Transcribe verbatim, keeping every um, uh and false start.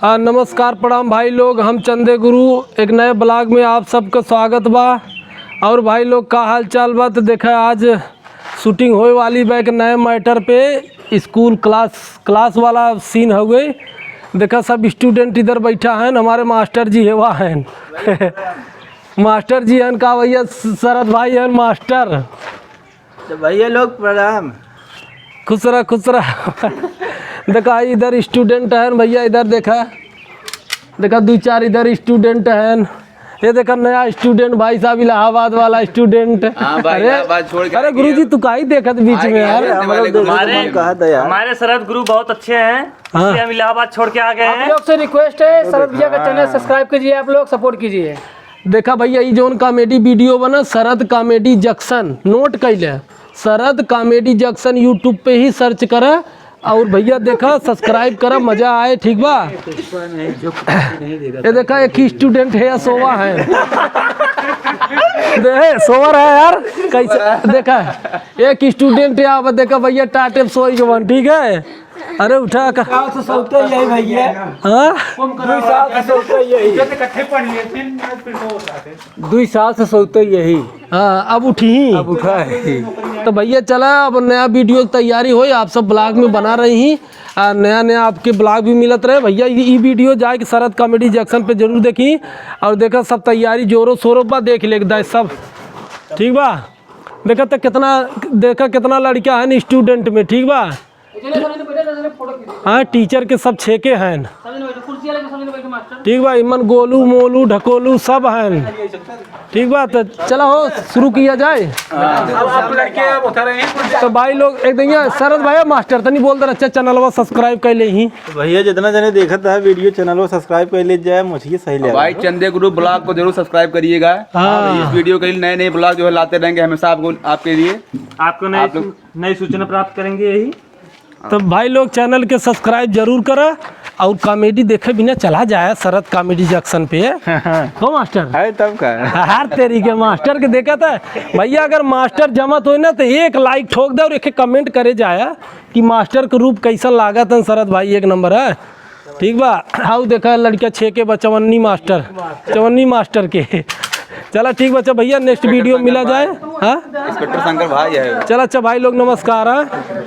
आ, नमस्कार, प्रणाम भाई लोग, हम चंदे गुरु, एक नए vlog में आप सबका स्वागत बा। और भाई लोग, का हाल चाल बा? तो देखा, आज shooting होए वाली बा एक नए matter पे, school class, class वाला scene हउए। देखा, सब student इधर बैठा हैं, हमारे मास्टर जी हेवा हैं। मास्टर जी हैं का भैया, शरद भाई हैं मास्टर। तो भैया लोग प्रणाम। खुश रह, खुश रह। देखा, इधर student हैं भैया, इधर देखा, देखा, दुइ चार इधर student हैं। ये देखा, नया student भाई साहब, इलाहाबाद वाला student। हाँ भाई, अरे, इलाहाबाद छोड़ के अरे आ गए गुरुजी, अब। तू काहे देखत बीच में यार? हमारे, हमारे शरद गुरु बहुत अच्छे हैं, हाँ। इसलिए हम इलाहाबाद छोड़ के आ गए हैं। आप लोग से request है, शरद भैया का channel subscribe कीजिए, आप लोग support कीजिए। देखा भैया, ई जौन comedy video बना, शरद Comedy Junction, note कइले, शरद Comedy Junction YouTube पे ही search करा। और भैया देखा, subscribe करा, मजा आए, ठीक बा? ये देखा, एक ही student है या सोवा है। दे, सोवा रहा है यार, कैसे? देखा, एक student है, अब देखा भैया, टाटे सोई गवन, ठीक है? अरे उठा का। साल से सोते यही भैया। हाँ? दुई साल से सोते यही। दुई साल से सोते यही। हाँ, अब उठी। अब उठा है। तो भैया चला, अब नया video की तैयारी होई, आप सब vlog में बना रही। आ, नया नया आपके vlog भी मिलत रहे भैया। ई, ई video जाए के शरद Comedy Junction पे जरूर देखी। और देखा, सब तैयारी जोरों शोरों बा, देख ले एकदम सब, ठीक बा? देखा तो कितना, देखा कितना लड़का है student में, ठीक बा? हाँ, teacher के सब छेके हैं। ठीक बा, इमन गोलू, मोलू, ढकोलू सब हैं। ठीक बा, तो चला हो, शुरू किया जाए। तो भाई लोग, एक दिन ये शरद भैया मास्टर तनी बोल दे, अच्छा, channelवा subscribe कर ले ही। तो भैया, जितना जने देखत है video, channelवा subscribe कर ले जाए, मछली सही ले भाई। चंदे गुरु vlog को जरूर subscribe करिएगा। हाँ। इस video के लिए नए नए vlog जो है लाते रहेंगे हमेशा आपको, आपके लिए। आपको नए आप लोग सू-, नई सूचना प्राप्त करेंगे यही। तो भाई लोग, channel के subscribe जरूर करा और comedy देखे बिना चला जाए शरद Comedy Junction पे। हो मास्टर? है तब का? हर तेरी के मास्टर के देखा था भैया, अगर मास्टर जमत होई ना तो एक like ठोक दे और एक comment करे जाया कि मास्टर के रूप कैसन लागत है शरद भाई, एक नंबर है। ठीक बा, हाउ देखा लड़का छेके बा, चवन्नी मास्टर, चवन्नी मास्टर के। चला ठीक बा, अच्छा भैया, next video मिला जाए। हाँ, Inspector शंकर भाई है। चला अच्छा भाई लोग, नमस्कार। हाँ।